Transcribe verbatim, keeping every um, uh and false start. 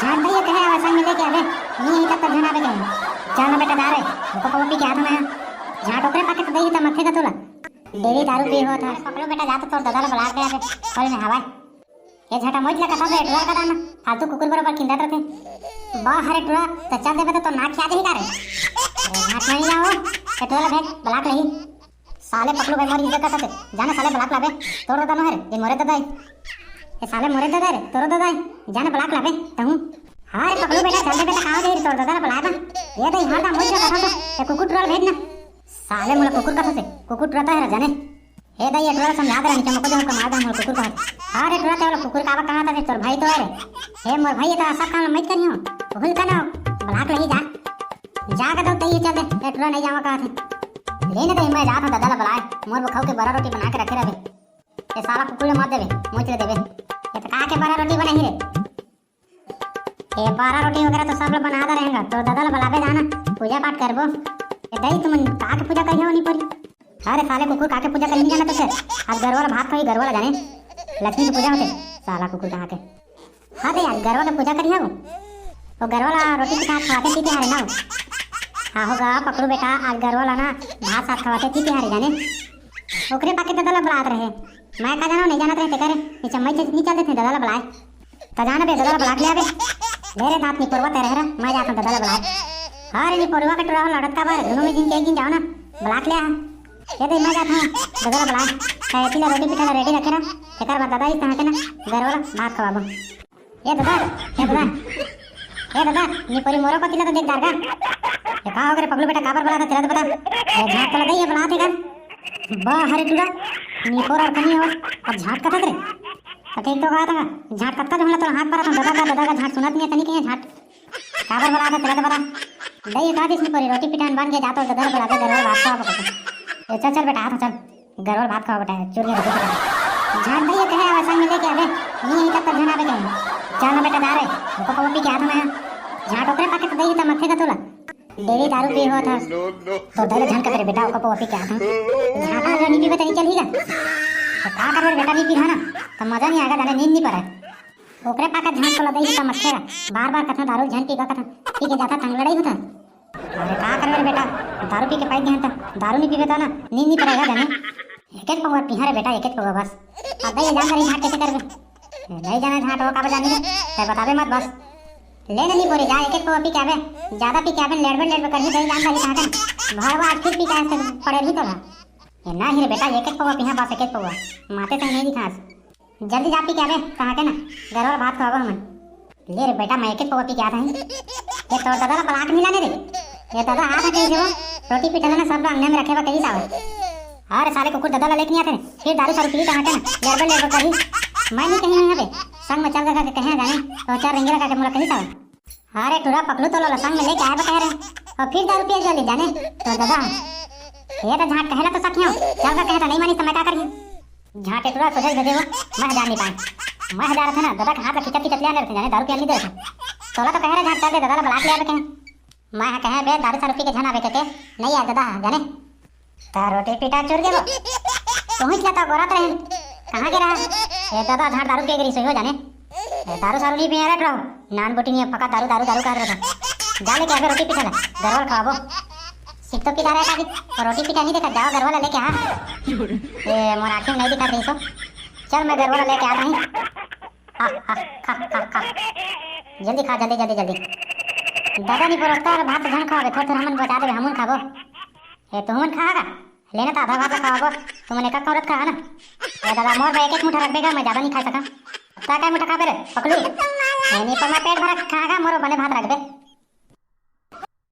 झांट भैया कहे आवे संग में लेके आवे, नहीं यही तब तक झन आवे कहे। चल ना बेटा, जा रे, ओको पी के आत हंव मैं। झांट ओकरे पाके तो दई त मथे का तोला। डेली दारू पी होत है। पकड़ो बेटा, जा तो तोर दादा ला बलात ले आवे, खोल में हवा। ये झांटा मोज लगा था एटुरा का दाना, फालतू कुकुर बरोबर किंदत रथे। बा हरे टुरा, तो चल देबे तो तोर नाक खिया देही का रे? अरे झांट नहीं आओ, एटुरा ला भेज, बलात लही। साले पकलू भाई मोर इज्जत करत हे। जाने साले बलात लाबे। तोर दादा नो हरे, ये मोरे दादा हे। ये साले मोरे दादा रे, तोरो दादा हे। जाने बलात लाबे, तहूं। हाँ रे पकलू बेटा, चल दे बेटा, कहाँ दे तोर दादा ला बलाए बा। ये दई हर दाम मोर इज्जत करत हे, ये कुकुर टुरा ला भेज ना। साले मोला कुकुर कथस हे, कुकुर टुरा तो हरे जाने। हे दई ये टुरा ला समझा दे रे, नीचे मको जो हमको मार दे, मोला कुकुर कहत हे। हाँ रे टुरा, ते वाला कुकुर काबर कहत हे, तोर भाई तो हरे। हे मोर भाई, ये तो सब काम मत करियो। भूल का ना, बलात लही जा। जा के तो तई चल दे, ए टुरा नहीं जावा कहत हे। ले ना दई, मैं जात हंव दादा ला बलाए, मोर बर खाऊ के बरा रोटी बना के रखे रहे। ए साला कुकुर ला मत देबे, मोच ले देबे। ए त का के बरा रोटी बनाही रे? ए बरा रोटी वगैरह तो सब ला बना दे रहेंगा, तो दादा ला बलाबे जाना, पूजा पाठ करबो। ए दई तुमन का के पूजा करिहा ओनी परी? अरे साले कुकुर का के पूजा करिही जाना तो से? आज गरवा ला भात खाही, गरवा ला जाने लक्ष्मी के पूजा होथे। साला कुकुर कहाँ के। हाँ दे, आज गरवा के पूजा करिहा वो। वो गरवा ला रोटी के साथ खवाथे पीथे हरे ना वो। हाँ होगा पकड़ू बेटा, आज गरवा ला ना भात साथ खवाथे पीथे हरे जाने। ओकरे पाके दादा ला बलात रहे। मैं का जानो, नहीं जानत रहे तेकर। नीचे मैं च-, नहीं चल देथे दादा ला बलाए। त जाना बे, दादा ला बलात ले आबे। ले रे दांत निपोरवा ते रह रा, मैं जात हंव दादा ला बलाए। हाँ रे निपोरवा के टुरा हो लड़त का बर, दोनों में जिन के एक दिन जाओ ना, बलात ले आ। ये दे मैं जात हंव दादा ला बलाए। त एती ला रोटी पीठा ला रेडी रखे रहा, तेकर बाद दादा ही तहाँ के ना गरवा ला भात खवाबो। ए दादा, ए दादा, ए दादा, निपोरी मोरो कति ला तो देख डार का। ए का हो गे रे पगलू बेटा, काबर बलात हे तेला तो बता। ए झांट तोला दई हे बलात हे का। बा हरे टुरा, निपोर अउ कनी हो, अब झांट कथस रे। त ठीक तो कहा था, झांट कतका जो हमला तोला हाथ पर था, दादा का, दादा का झांट सुनत नहीं हे, कनी कहीं झांट। काबर बलात हे तेला तो बता। दई हे का दिस निपोरी, रोटी पिठान बन के जात हंव, दादा ला बलाबे, गरवा ला भात खवाबो। ए चल चल बेटा, आ तो चल। गरवा ला भात खवा बेटा, चुर गया बेटा। झांट दई हे कहे आवे संग में लेके आवे, नहीं यही तब तक झन आवे कहे। चल ना बेटा जा रे, ओको पी के आत हंव मैं। झांट ओकरे पाके तो दई हे त मथे का तोला। डेली दारू पी होत हे। तो दई ला झन कथे रे बेटा, ओको पी के आत हंव। झांटा जो नहीं पीबे त नहीं चलही का। तो का करबे बेटा, नहीं पीहा ना, त मजा नहीं आएगा, जाने नींद नहीं पड़े। ओकरे पाके झांट तोला दई हे त मथे का। बार बार कथंव दारू झन पीबा कथंव, पी के जाथा तंग लड़ाई होथा। अरे का करबे रे बेटा, दारू पी के पाई गेन त दारू नहीं पीबे त ना नींद नहीं पड़ेगा जाने। एक एक पौवा पीहा रे बेटा, एक एक पौवा बस। अब दई जान रही झांट कैसे करबे? नहीं जाना झांट हो काबर जानी रे, ते बताबे मत बस। ले ना निपोरी जा, एक एक पौवा पी के आबे, ज्यादा पी के आबे लेड़बे लेड़बे करही, दई जान रही झांट। भरवा आज फिर पी के आए से पड़े रही तो। ए नहीं रे बेटा, एक एक पौवा पीहा बस, एक एक पौवा। माते से नहीं दिखास। जल्दी जा पी के आबे, कहाँ के ना, गरवा ला भात खवाबो हमन। ले रे बेटा, मैं एक एक पौवा पी के आत हंव। ये तोर दादा ला बलात नहीं लाने रे। ये दादा हाथ हटे जो, रोटी पीठा ला ना सब ला अंगने में रखे बा कही सावा। अरे साले कुकुर दादा ला लेके नहीं आते रे, फिर दारू सारू पी कहाँ के ना, लेड़बे लेड़बे करी। मैं नहीं कहीं नहीं हबे, संग में चल के कहे जाने, तो चार रेंगेरा का के मोला कही सावा। अरे टुरा पकलू तो ला संग में लेके आए बा कहे रे, अउ फिर दारू पिए चली जाने, तो दादा। ये तो झांट कहेला तो सखियो, चल का कहे तो नहीं मानी तो मैं का करी? झांट टुरा सोझे भेजे वो, मैं हजार नहीं पाए। मैं हजार थे ना, दादा के हाथ ला खिंचत खिंचत ले आने रथे जाने, दारू पिए नहीं दे रथे। तोला तो कहे रे झांट चल दे, दादा ला बलात ले आबे कहे। मैं हा कहे बे दारू सारू पी के झन आबे कहे, नहीं यार दादा जाने। त रोटी पीठा चुर गेलो। पहुंच गया तो गोरत रहे। कहाँ के रहा? ए दादा झांट दारू के गिरी सोई हो जाने। ए दारू सारू नहीं पिया रे टुरा। नान बोटी नहीं पका दारू दारू दारू कर रहा। जा लेके आबे रोटी पीठा ला, गरवा ला खवाबो। सिख तो पीता रहे काजी, और रोटी पीठा नहीं देखा, जाओ गरवा ला लेके आ। ए मोर आँखी में नहीं दिखा रही सो। चल मैं गरवा ला लेके आ रही। खा, खा, खा, खा, खा। जल्दी खा, जल्दी, जल्दी, जल्दी। दादा नहीं परोसता, भात झन खावे, थोड़ा, थोड़ा हमन बचा देबे, हमन खाबो। ए, तुमन खा का? लेना था आधा भात खवाबो, तुमन एक औरत खा ना। ए दादा, मोर बर एक एक मुठा रखबे का, मैं ज्यादा नहीं खा सका। ता काय मुठा खाबे रे, पकलू? ए, नहीं पर मैं पेट भरा खा का, मोर बने भात रखबे।